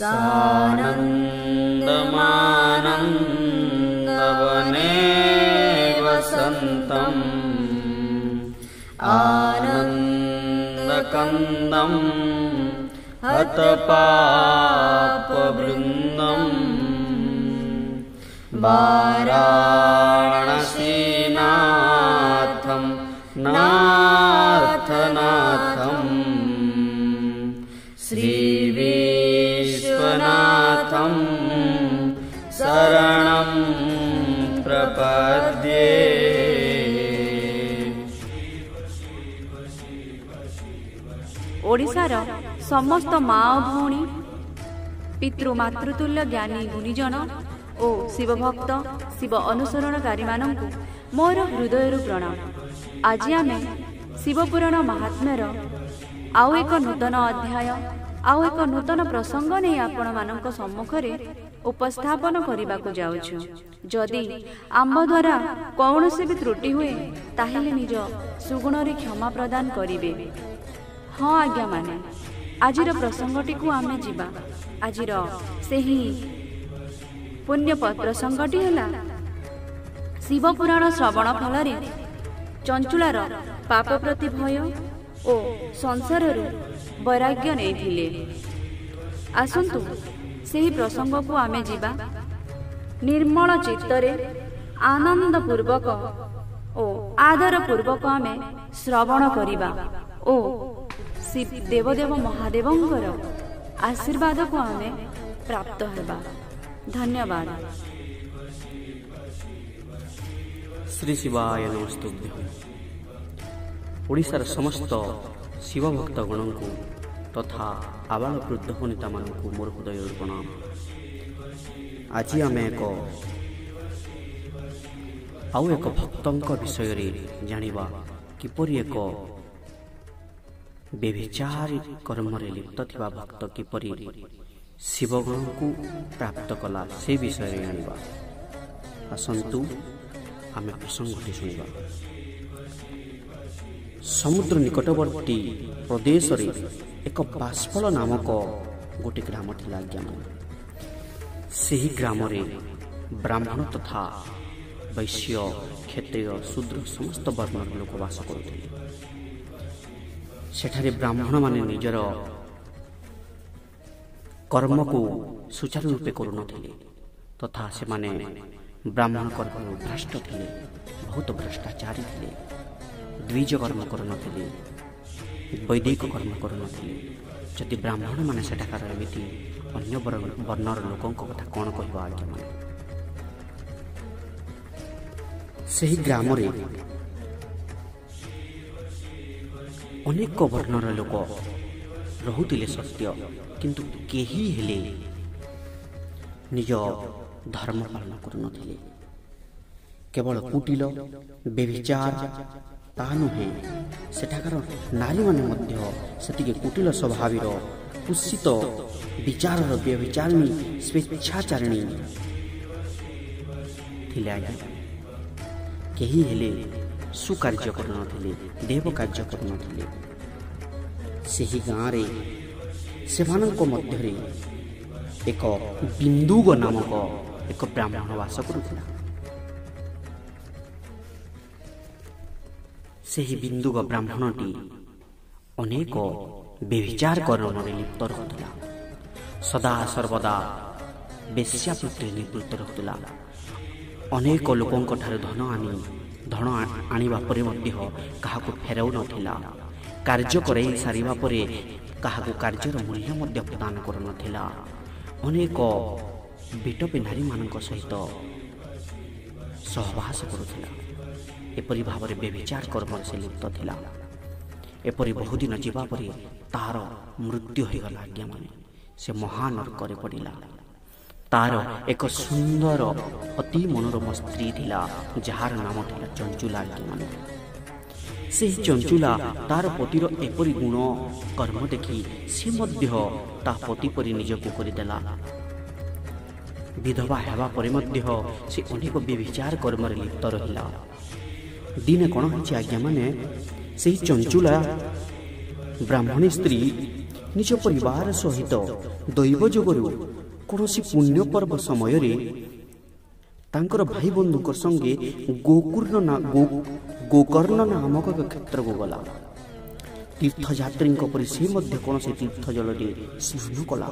सानन्दमानन्दवने वसन्तम् आनन्दकन्दं हतपापवृन्दं वाराणसीनाथं नाथनाथं श्रीविश्वनाथं शरणं प्रपद्ये। ଓଡ଼ିଶାର ସମସ୍ତ ମା ଓ ଭଉଣୀ, ପିତୃ ମାତୃତୁଲ୍ୟ ଜ୍ଞାନୀ ଗୁଣିଜନ ଓ ଶିବଭକ୍ତ ଶିବ ଅନୁସରଣକାରୀମାନଙ୍କୁ ମୋର ହୃଦୟରୁ ପ୍ରଣାମ। ଆଜି ଆମେ ଶିବପୁରାଣ ମାହାତ୍ମ୍ୟର ଆଉ ଏକ ନୂତନ ଅଧ୍ୟାୟ, ଆଉ ଏକ ନୂତନ ପ୍ରସଙ୍ଗ ନେଇ ଆପଣମାନଙ୍କ ସମ୍ମୁଖରେ ଉପସ୍ଥାପନ କରିବାକୁ ଯାଉଛୁ। ଯଦି ଆମ୍ଭ ଦ୍ୱାରା କୌଣସି ବି ତ୍ରୁଟି ହୁଏ, ତାହେଲେ ନିଜ ସୁଗୁଣରେ କ୍ଷମା ପ୍ରଦାନ କରିବେ। ହଁ ଆଜ୍ଞା ମାନେ, ଆଜିର ପ୍ରସଙ୍ଗଟିକୁ ଆମେ ଯିବା। ଆଜିର ସେହି ପୁଣ୍ୟ ପ୍ରସଙ୍ଗଟି ହେଲା ଶିବପୁରାଣ ଶ୍ରବଣ ଫଳରେ ଚଞ୍ଚୁଳାର ପାପ ପ୍ରତି ଭୟ ଓ ସଂସାରରୁ ବୈରାଗ୍ୟ ନେଇଥିଲେ। ଆସନ୍ତୁ ସେହି ପ୍ରସଙ୍ଗକୁ ଆମେ ଯିବା। ନିର୍ମଳ ଚିତ୍ତରେ ଆନନ୍ଦ ପୂର୍ବକ ଓ ଆଦର ପୂର୍ବକ ଆମେ ଶ୍ରବଣ କରିବା ଓ ଦେବଦେବ ମହାଦେବଙ୍କର ଆଶୀର୍ବାଦକୁ ଆମେ ପ୍ରାପ୍ତ ହେବା। ଧନ୍ୟବାଦ। ଶ୍ରୀ ଶିବାୟ ନମସ୍ତୁଭ୍ୟଂ। ଓଡ଼ିଶାର ସମସ୍ତ ଶିବଭକ୍ତଗଣଙ୍କୁ ତଥା ଆବାଳ ବୃଦ୍ଧ ବନିତାମାନଙ୍କୁ ମୋର ହୃଦୟରୁ ପ୍ରଣାମ। ଆଜି ଆମେ ଏକ ଆଉ ଏକ ଭକ୍ତଙ୍କ ବିଷୟରେ ଜାଣିବା, କିପରି ଏକ ବ୍ୟଭିଚାରୀ କର୍ମରେ ଲିପ୍ତ ଥିବା ଭକ୍ତ କିପରି ଶିବଗଣଙ୍କୁ ପ୍ରାପ୍ତ କଲା, ସେ ବିଷୟରେ ଜାଣିବା। ଆସନ୍ତୁ ଆମେ ପ୍ରସଙ୍ଗଟି ଶୁଣିବା। ସମୁଦ୍ର ନିକଟବର୍ତ୍ତୀ ପ୍ରଦେଶରେ ଏକ ବାଷ୍ଫଳ ନାମକ ଗୋଟିଏ ଗ୍ରାମ ଥିଲା ଆଜ୍ଞା। ସେହି ଗ୍ରାମରେ ବ୍ରାହ୍ମଣ ତଥା ବୈଶ୍ୟ, କ୍ଷତ୍ରିୟ, ଶୂଦ୍ର ସମସ୍ତ ବର୍ଣ୍ଣର ଲୋକ ବାସ କରୁଥିଲେ। ସେଠାରେ ବ୍ରାହ୍ମଣମାନେ ନିଜର କର୍ମକୁ ସୁଚାରୁ ରୂପେ କରୁନଥିଲେ ତଥା ସେମାନେ ବ୍ରାହ୍ମଣ କର୍ମରୁ ଭ୍ରଷ୍ଟ ଥିଲେ, ବହୁତ ଭ୍ରଷ୍ଟାଚାରୀ ଥିଲେ। ଦ୍ୱିଜ କର୍ମ କରୁନଥିଲେ, ବୈଦିକ କର୍ମ କରୁନଥିଲେ। ଯଦି ବ୍ରାହ୍ମଣମାନେ ସେଠାକାର ଏମିତି, ଅନ୍ୟ ବର୍ଣ୍ଣର ଲୋକଙ୍କ କଥା କ'ଣ କହିବା ଆଜ୍ଞାମାନେ? ସେହି ଗ୍ରାମରେ ଅନେକ ବର୍ଣ୍ଣର ଲୋକ ରହୁଥିଲେ ସତ୍ୟ, କିନ୍ତୁ କେହି ହେଲେ ନିଜ ଧର୍ମ ପାଳନ କରୁନଥିଲେ। କେବଳ କୁଟିଲ ବ୍ୟଭିଚାର ତା ନୁହେଁ, ସେଠାକାର ନାରୀମାନେ ମଧ୍ୟ ସେତିକି କୁଟିଲ ସ୍ୱଭାବର, କୁତ୍ସିତ ବିଚାରର ବ୍ୟଭିଚାରିଣୀ, ସ୍ୱେଚ୍ଛାଚାରିଣୀ ଥିଲେ ଆଜ୍ଞା। କେହି ହେଲେ ସୁକାର୍ଯ୍ୟ କରୁନଥିଲେ, ଦେବ କାର୍ଯ୍ୟ କରୁନଥିଲେ। ସେହି ଗାଁରେ ସେମାନଙ୍କ ମଧ୍ୟରେ ଏକ ବିନ୍ଦୁଗ ନାମକ ଏକ ବ୍ରାହ୍ମଣ ବାସ କରୁଥିଲା। ସେହି ବିନ୍ଦୁଗ ବ୍ରାହ୍ମଣଟି ଅନେକ ବ୍ୟଭିଚାର କର୍ମରେ ଲିପ୍ତ ରହୁଥିଲା, ସଦା ସର୍ବଦା ବେଶ୍ୟାବୃତ୍ତିରେ ନିବୃତ୍ତ ରହୁଥିଲା। ଅନେକ ଲୋକଙ୍କ ଠାରୁ ଧନ ଆଣି ଧନ ଆଣିବା ପରେ ମଧ୍ୟ କାହାକୁ ଫେରାଉନଥିଲା। କାର୍ଯ୍ୟ କରାଇ ସାରିବା ପରେ କାହାକୁ କାର୍ଯ୍ୟର ମୂଲ୍ୟ ମଧ୍ୟ ପ୍ରଦାନ କରୁନଥିଲା। ଅନେକ ବିଟପି ନାରୀମାନଙ୍କ ସହିତ ସହବାସ କରୁଥିଲା। ଏପରି ଭାବରେ ବ୍ୟଭିଚାର କର୍ମରେ ସେ ଲିପ୍ତ ଥିଲା। ଏପରି ବହୁଦିନ ଯିବା ପରେ ତାର ମୃତ୍ୟୁ ହୋଇଗଲା ଆଜ୍ଞାମାନେ। ସେ ମହାନର୍କରେ ପଡ଼ିଲା। ତାର ଏକ ସୁନ୍ଦର ଅତି ମନୋରମ ସ୍ତ୍ରୀ ଥିଲା, ଯାହାର ନାମ ଥିଲା ଚଞ୍ଚୁଲା ଆଜ୍ଞାମାନେ। ସେହି ଚଞ୍ଚୁଲା ତାର ପତିର ଏପରି ଗୁଣ କର୍ମ ଦେଖି ସେ ମଧ୍ୟ ତା ପତି ପରି ନିଜକୁ କରିଦେଲା। ବିଧବା ହେବା ପରେ ମଧ୍ୟ ସେ ଅନେକ ବ୍ୟଭିଚାର କର୍ମରେ ଲିପ୍ତ ରହିଲା। ଦିନେ କ'ଣ ହେଇଛି ଆଜ୍ଞାମାନେ, ସେହି ଚଞ୍ଚୁଲା ବ୍ରାହ୍ମଣୀ ସ୍ତ୍ରୀ ନିଜ ପରିବାର ସହିତ ଦୈବ ଯୋଗରୁ କୌଣସି ପୁଣ୍ୟ ପର୍ବ ସମୟରେ ତାଙ୍କର ଭାଇ ବନ୍ଧୁଙ୍କ ସଙ୍ଗେ ଗୋକର୍ଣ୍ଣ ନାମକ ଏକ କ୍ଷେତ୍ରକୁ ଗଲା। ତୀର୍ଥଯାତ୍ରୀଙ୍କ ପରି ସେ ମଧ୍ୟ କୌଣସି ତୀର୍ଥ ଜଳରେ ସ୍ନାନ କଲା।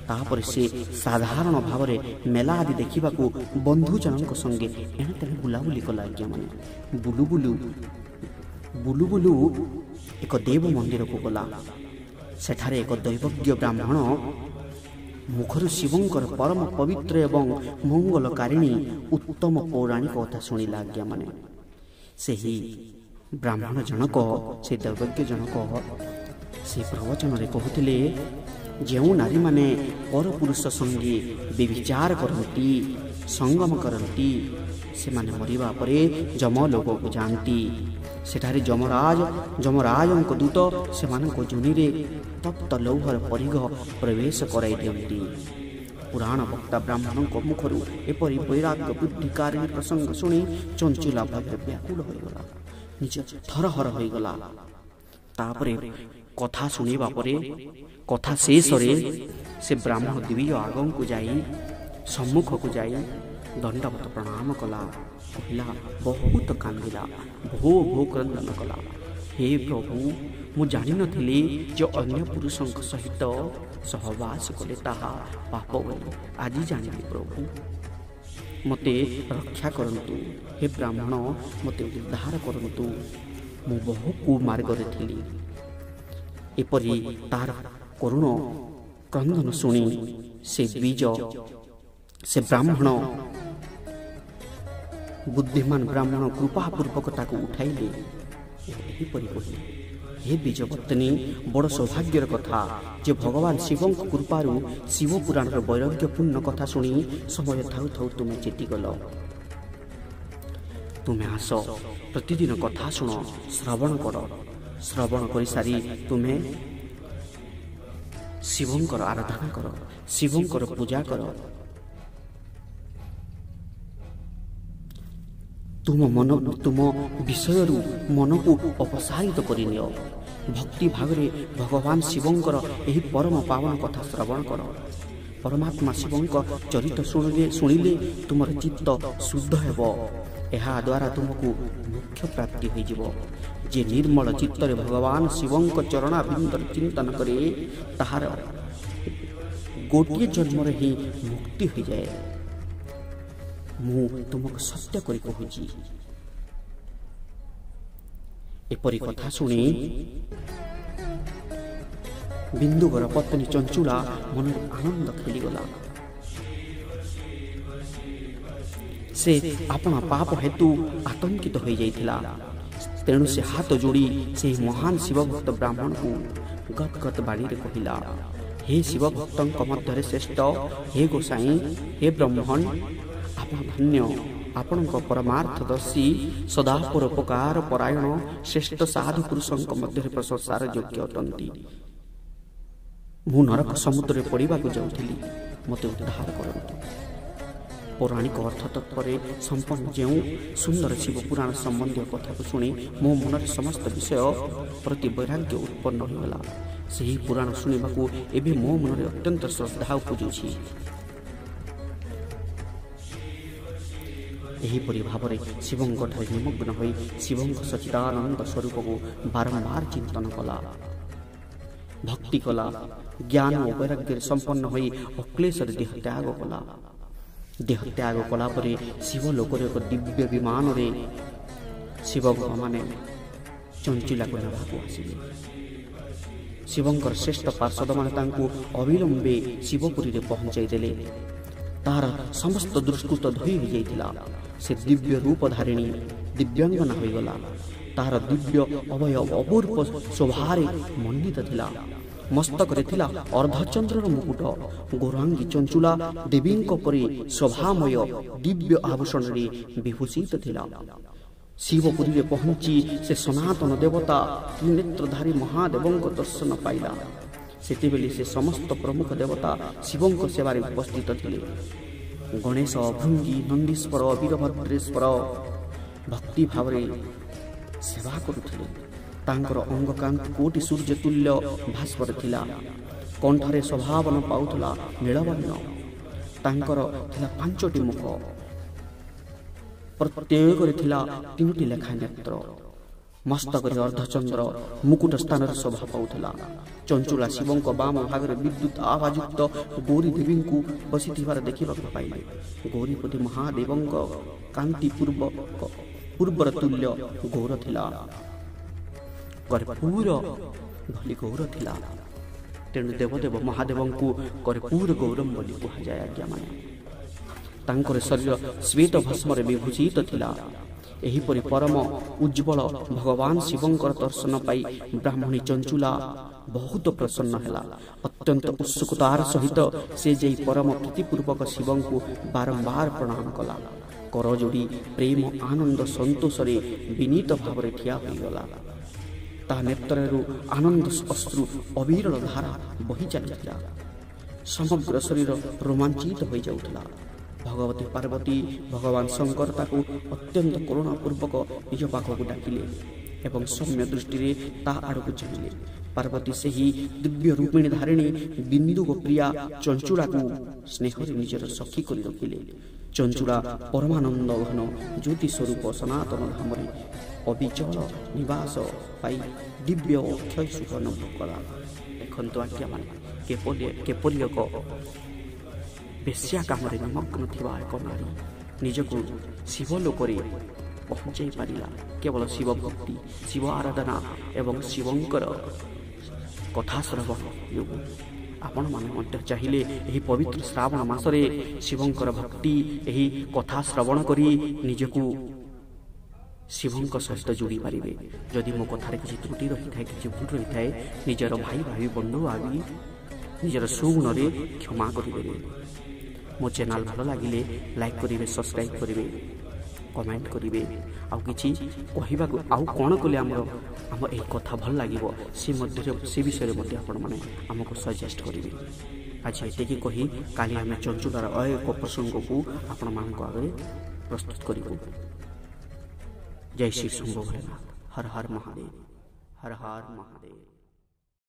ତାପରେ ସେ ସାଧାରଣ ଭାବରେ ମେଳା ଆଦି ଦେଖିବାକୁ ବନ୍ଧୁଜନଙ୍କ ସଙ୍ଗେ ଏଣେ ତେଣେ ବୁଲାବୁଲି କଲା। ଆଜ୍ଞାମାନେ, ବୁଲୁ ବୁଲୁ ବୁଲୁ ବୁଲୁ ଏକ ଦେବ ମନ୍ଦିରକୁ ଗଲା। ସେଠାରେ ଏକ ଦୈବଜ୍ଞ ବ୍ରାହ୍ମଣ ମୁଖରୁ ଶିବଙ୍କର ପରମ ପବିତ୍ର ଏବଂ ମଙ୍ଗଳକାରିଣୀ ଉତ୍ତମ ପୌରାଣିକ କଥା ଶୁଣିଲା। ଆଜ୍ଞାମାନେ, ସେହି ବ୍ରାହ୍ମଣ ଜଣକ, ସେ ଦୈବଜ୍ଞ ଜଣକ ସେ ପ୍ରବଚନରେ କହୁଥିଲେ, ଯେଉଁ ନାରୀମାନେ ପରପୁରୁଷ ସଙ୍ଗେ ବ୍ୟଭିଚାର କରନ୍ତି, ସଙ୍ଗମ କରନ୍ତି, ସେମାନେ ମରିବା ପରେ ଯମଲୋକକୁ ଯାଆନ୍ତି। ସେଠାରେ ଯମରାଜଙ୍କ ଦୂତ ସେମାନଙ୍କ ଯୋନିରେ ତପ୍ତ ଲୌହର ପରିଘ ପ୍ରବେଶ କରାଇ ଦିଅନ୍ତି। ପୁରାଣ ବକ୍ତା ବ୍ରାହ୍ମଣଙ୍କ ମୁଖରୁ ଏପରି ବୈରାଗ୍ୟ ବୃଦ୍ଧିକାରିଣୀ ପ୍ରସଙ୍ଗ ଶୁଣି ଚଞ୍ଚୁଲା ଭୟରେ ବ୍ୟାକୁଳ ହୋଇଗଲା, ନିଜ ଥରହର ହୋଇଗଲା। ତାପରେ କଥା ଶୁଣିବା ପରେ କଥା ଶେଷରେ ସେ ବ୍ରାହ୍ମଣ ଦ୍ୱିଜ ଆଗକୁ ଯାଇ ସମ୍ମୁଖକୁ ଯାଇ ଦଣ୍ଡବତ ପ୍ରଣାମ କଲା, କହିଲା, ବହୁତ କାନ୍ଦିଲା, ଭୋ ଭୋ କ୍ରନ୍ଦନ କଲା, ହେ ପ୍ରଭୁ, ମୁଁ ଜାଣିନଥିଲି ଯେ ଅନ୍ୟ ପୁରୁଷଙ୍କ ସହିତ ସହବାସ କଲେ ତାହା ପାପ ବୋଲି। ଆଜି ଜାଣିଲି ପ୍ରଭୁ, ମୋତେ ରକ୍ଷା କରନ୍ତୁ। ହେ ବ୍ରାହ୍ମଣ, ମୋତେ ଉଦ୍ଧାର କରନ୍ତୁ, ମୁଁ ବହୁ କୁମାର୍ଗରେ ଥିଲି। ଏପରି ତାର କରୁଣ କ୍ରନ୍ଦନ ଶୁଣି ସେ ଦ୍ୱିଜ, ସେ ବ୍ରାହ୍ମଣ, ବୁଦ୍ଧିମାନ ବ୍ରାହ୍ମଣ କୃପାପୂର୍ବକ ତାକୁ ଉଠାଇଲେ। ଏହିପରି କହିଲେ, ହେ ବୀଜପତ୍ନୀ, ବଡ଼ ସୌଭାଗ୍ୟର କଥା ଯେ ଭଗବାନ ଶିବଙ୍କ କୃପାରୁ ଶିବ ପୁରାଣର ବୈରାଗ୍ୟପୂର୍ଣ୍ଣ କଥା ଶୁଣି ସମୟ ଥାଉ ଥାଉ ତୁମେ ଚେତିଗଲ। ତୁମେ ଆସ, ପ୍ରତିଦିନ କଥା ଶୁଣ, ଶ୍ରବଣ କର। ଶ୍ରବଣ କରିସାରି ତୁମେ ଶିବଙ୍କର ଆରାଧନା କର, ଶିବଙ୍କର ପୂଜା କର। ତୁମ ମନ ତୁମ ବିଷୟରୁ ମନକୁ ଅପସାରିତ କରିନିଅ। ଭକ୍ତି ଭାବରେ ଭଗବାନ ଶିବଙ୍କର ଏହି ପରମ ପାବନ କଥା ଶ୍ରବଣ କର। ପରମାତ୍ମା ଶିବଙ୍କ ଚରିତ ଶୁଣିଲେ ତୁମର ଚିତ୍ତ ଶୁଦ୍ଧ ହେବ। ଏହାଦ୍ୱାରା ତୁମକୁ ମୋକ୍ଷ ପ୍ରାପ୍ତି ହୋଇଯିବ। ଯେ ନିର୍ମଳ ଚିତ୍ତରେ ଭଗବାନ ଶିବଙ୍କ ଚରଣାବିନ୍ଦର ଚିନ୍ତନ କରେ, ତାହାର ଗୋଟିଏ ଜନ୍ମରେ ହିଁ ମୁକ୍ତି ହୋଇଯାଏ। ମୁଁ ତୁମକୁ ସତ୍ୟ କରି କହୁଛି। ଏପରି କଥା ଶୁଣି ବିନ୍ଦୁବର ପତ୍ନୀ ଚଞ୍ଚୁଳା ମନରେ ଆନନ୍ଦ ଖେଳିଗଲା। ସେ ଆପଣା ପାପ ହେତୁ ଆତଙ୍କିତ ହୋଇଯାଇଥିଲା। ତେଣୁ ସେ ହାତ ଯୋଡ଼ି ସେହି ମହାନ ଶିବଭକ୍ତ ବ୍ରାହ୍ମଣକୁ ଗଦଗଦ ବାଣୀରେ କହିଲା, ହେ ଶିବଭକ୍ତଙ୍କ ମଧ୍ୟରେ ଶ୍ରେଷ୍ଠ, ହେ ଗୋସାଇଁ, ହେ ବ୍ରହ୍ମଣ, ଆପଣ ଧନ୍ୟ। ଆପଣଙ୍କ ପରମାର୍ଥଦର୍ଶୀ, ସଦା ପରୋପକାର ପରାୟଣ ଶ୍ରେଷ୍ଠ ସାଧୁ ପୁରୁଷଙ୍କ ମଧ୍ୟରେ ପ୍ରଶଂସାର ଯୋଗ୍ୟ ଅଟନ୍ତି। ମୁଁ ନରକ ସମୁଦ୍ରରେ ପଡ଼ିବାକୁ ଯାଉଥିଲି, ମୋତେ ଉଦ୍ଧାର କରନ୍ତୁ। ପୌରାଣିକ ଅର୍ଥ ତତ୍ତ୍ୱରେ ସମ୍ପନ୍ନ ଯେଉଁ ସୁନ୍ଦର ଶିବ ପୁରାଣ ସମ୍ବନ୍ଧୀୟ କଥାକୁ ଶୁଣି ମୋ ମନରେ ସମସ୍ତ ବିଷୟ ପ୍ରତି ବୈରାଗ୍ୟ ଉତ୍ପନ୍ନ ହୋଇଗଲା। ସେହି ପୁରାଣ ଶୁଣିବାକୁ ଏବେ ମୋ ମନରେ ଅତ୍ୟନ୍ତ ଶ୍ରଦ୍ଧା ଉପୁଜୁଛି। ଏହିପରି ଭାବରେ ଶିବଙ୍କଠାରେ ନିମଗ୍ନ ହୋଇ ଶିବଙ୍କ ସଚିଦାନନ୍ଦ ସ୍ୱରୂପକୁ ବାରମ୍ବାର ଚିନ୍ତନ କଲା, ଭକ୍ତି କଲା, ଜ୍ଞାନ ଓ ବୈରାଗ୍ୟରେ ସମ୍ପନ୍ନ ହୋଇ ଅକ୍ଲେଶରେ ଦେହ ତ୍ୟାଗ କଲା। ଦେହ ତ୍ୟାଗ କଲା ପରେ ଶିବ ଲୋକରେ ଏକ ଦିବ୍ୟ ବିମାନରେ ଶିବମାନେ ଚଞ୍ଚୁଲାକୁ ନେବାକୁ ଆସିଲେ। ଶିବଙ୍କର ଶ୍ରେଷ୍ଠ ପାର୍ଶ୍ୱଦମାନେ ତାଙ୍କୁ ଅବିଳମ୍ବେ ଶିବପୁରୀରେ ପହଞ୍ଚାଇ ଦେଲେ। ତାହାର ସମସ୍ତ ଦୁଷ୍କୃତ ଧୋଇ ହୋଇଯାଇଥିଲା। ସେ ଦିବ୍ୟ ରୂପଧାରିଣୀ ଦିବ୍ୟାଙ୍ଗନା ହୋଇଗଲା। ତାହାର ଦିବ୍ୟ ଅଭୟ ଅପୂର୍ବ ଶୋଭାରେ ମଣ୍ଡିତ ଥିଲା। ମସ୍ତକରେ ଥିଲା ଅର୍ଦ୍ଧଚନ୍ଦ୍ରର ମୁକୁଟ। ଗୌରାଙ୍ଗୀ ଚଞ୍ଚୁଳା ଦେବୀଙ୍କ ପରି ଶୋଭାମୟ ଦିବ୍ୟ ଆଭୂଷଣରେ ବିଭୂଷିତ ଥିଲା। ଶିବପୁରୀରେ ପହଞ୍ଚି ସେ ସନାତନ ଦେବତା ତ୍ରିନେତ୍ରଧାରୀ ମହାଦେବଙ୍କ ଦର୍ଶନ ପାଇଲା। ସେତେବେଳେ ସେ ସମସ୍ତ ପ୍ରମୁଖ ଦେବତା ଶିବଙ୍କ ସେବାରେ ଉପସ୍ଥିତ ଥିଲେ। ଗଣେଶ, ଭୃଙ୍ଗୀ, ନନ୍ଦୀଶ୍ୱର, ବୀରଭଦ୍ରେଶ୍ୱର ଭକ୍ତି ଭାବରେ ସେବା କରୁଥିଲେ। ତାଙ୍କର ଅଙ୍ଗକାନ୍ତି କୋଟି ସୂର୍ଯ୍ୟ ତୁଲ୍ୟ ଭାସ୍କର ଥିଲା। କଣ୍ଠରେ ଶୋଭାବନ ପାଉଥିଲା ନୀଳବର୍ଣ୍ଣ। ତାଙ୍କର ଥିଲା 5ଟି ମୁଖ, ପ୍ରତ୍ୟେକରେ ଥିଲା 3ଟି ଲେଖାଏଁ ନେତ୍ର। ମସ୍ତକରେ ଅର୍ଦ୍ଧଚନ୍ଦ୍ର ମୁକୁଟ ସ୍ଥାନରେ ଶୋଭା ପାଉଥିଲା। ଚଞ୍ଚୁଳା ଶିବଙ୍କ ବାମ ଭାଗରେ ବିଦ୍ୟୁତ୍ ଆଭାଯୁକ୍ତ ଗୌରୀ ଦେବୀଙ୍କୁ ବସିଥିବାର ଦେଖିବାକୁ ପାଇଲେ। ଗୌରୀପତି ମହାଦେବଙ୍କ କାନ୍ତି ପୂର୍ବର ତୁଲ୍ୟ ଗୌର ଥିଲା, କର୍ପୂର ଭଳି ଗୌର ଥିଲା। ତେଣୁ ଦେବଦେବ ମହାଦେବଙ୍କୁ କର୍ପୂର ଗୌରମ ବୋଲି କୁହାଯାଏ। ଆଜ୍ଞାମାନେ, ତାଙ୍କର ଶରୀର ଶ୍ବେତ ଭସ୍ମରେ ବିଭୂଷିତ ଥିଲା। ଏହିପରି ପରମ ଉଜ୍ଜ୍ୱଳ ଭଗବାନ ଶିବଙ୍କର ଦର୍ଶନ ପାଇ ବ୍ରାହ୍ମଣୀ ଚଞ୍ଚୁଲା ବହୁତ ପ୍ରସନ୍ନ ହେଲା। ଅତ୍ୟନ୍ତ ଉତ୍ସୁକତାର ସହିତ ସେ ଯାଇ ପରମ ପ୍ରୀତିପୂର୍ବକ ଶିବଙ୍କୁ ବାରମ୍ବାର ପ୍ରଣାମ କଲା। କର ଯୋଡ଼ି ପ୍ରେମ ଆନନ୍ଦ ସନ୍ତୋଷରେ ବିନୀତ ଭାବରେ ଠିଆ ହୋଇଗଲା। ତା ନେତ୍ରରୁ ଆନନ୍ଦ ଅଶ୍ରୁ ଅବିରଳ ଧାରା ବହି ଚାଲିଥିଲା। ସମଗ୍ର ଶରୀର ରୋମାଞ୍ଚିତ ହୋଇଯାଉଥିଲା। ଭଗବତୀ ପାର୍ବତୀ ଭଗବାନ ଶଙ୍କର ତାକୁ ଅତ୍ୟନ୍ତ କରୁଣାପୂର୍ବକ ନିଜ ପାଖକୁ ଡାକିଲେ ଏବଂ ସୌମ୍ୟ ଦୃଷ୍ଟିରେ ତା ଆଡ଼କୁ ଚାହିଁଲେ। ପାର୍ବତୀ ସେହି ଦିବ୍ୟ ରୂପିଣୀ ଧାରିଣୀ ବିନ୍ଦୁକ ପ୍ରିୟା ଚଞ୍ଚୁଳାକୁ ସ୍ନେହରେ ନିଜର ସଖୀ କରି ରଖିଲେ। ଚଞ୍ଚୁଳା ପରମାନନ୍ଦ ଘନ ଜ୍ୟୋତି ସ୍ୱରୂପ ସନାତନ ଧାମରେ ଅବିଚଳ ନିବାସ ପାଇ ଦିବ୍ୟ ଅକ୍ଷୟ ସୁଖ ଅନୁଭବ କଲା। ଦେଖନ୍ତୁ ଆଜ୍ଞାମାନେ, କିପରି ଏକ ବେଶ୍ୟା କାମରେ ନିମଗ୍ନ ଥିବା ଏକ ନାରୀ ନିଜକୁ ଶିବଲୋକରେ ପହଞ୍ଚାଇ ପାରିଲା କେବଳ ଶିବ ଭକ୍ତି, ଶିବ ଆରାଧନା ଏବଂ ଶିବଙ୍କର କଥା ଶ୍ରବଣ ଯୋଗୁଁ। ଆପଣମାନେ ମଧ୍ୟ ଚାହିଁଲେ ଏହି ପବିତ୍ର ଶ୍ରାବଣ ମାସରେ ଶିବଙ୍କର ଭକ୍ତି, ଏହି କଥା ଶ୍ରବଣ କରି ନିଜକୁ ଶିବଙ୍କ ସହିତ ଯୋଡ଼ି ପାରିବେ। ଯଦି ମୋ କଥାରେ କିଛି ତ୍ରୁଟି ରହିଥାଏ, କିଛି ଭୁଲ ରହିଥାଏ, ନିଜର ଭାଇ ଭାଇ ବନ୍ଧୁ ଭାବି ନିଜର ସୁଗୁଣରେ କ୍ଷମା କରିଦେବେ। ମୋ ଚ୍ୟାନେଲ୍ ଭଲ ଲାଗିଲେ ଲାଇକ୍ କରିବେ, ସବସ୍କ୍ରାଇବ୍ କରିବେ, କମେଣ୍ଟ କରିବେ। ଆଉ କିଛି କହିବାକୁ ଆଉ କ'ଣ କଲେ ଆମ ଏହି କଥା ଭଲ ଲାଗିବ ସେ ବିଷୟରେ ମଧ୍ୟ ଆପଣମାନେ ଆମକୁ ସଜେଷ୍ଟ କରିବେ। ଆଜି ଏତିକି କହି କାଲି ଆମେ ଚଞ୍ଚୁଳାର ଆଉ ଏକ ପ୍ରସଙ୍ଗକୁ ଆପଣମାନଙ୍କ ଆଗରେ ପ୍ରସ୍ତୁତ କରିବୁ। ଜୟ ଶ୍ରୀ ଶମ୍ଭୁ ଭୋଲେନାଥ। ହର ହର ମହାଦେବ, ହର ହର ମହାଦେବ।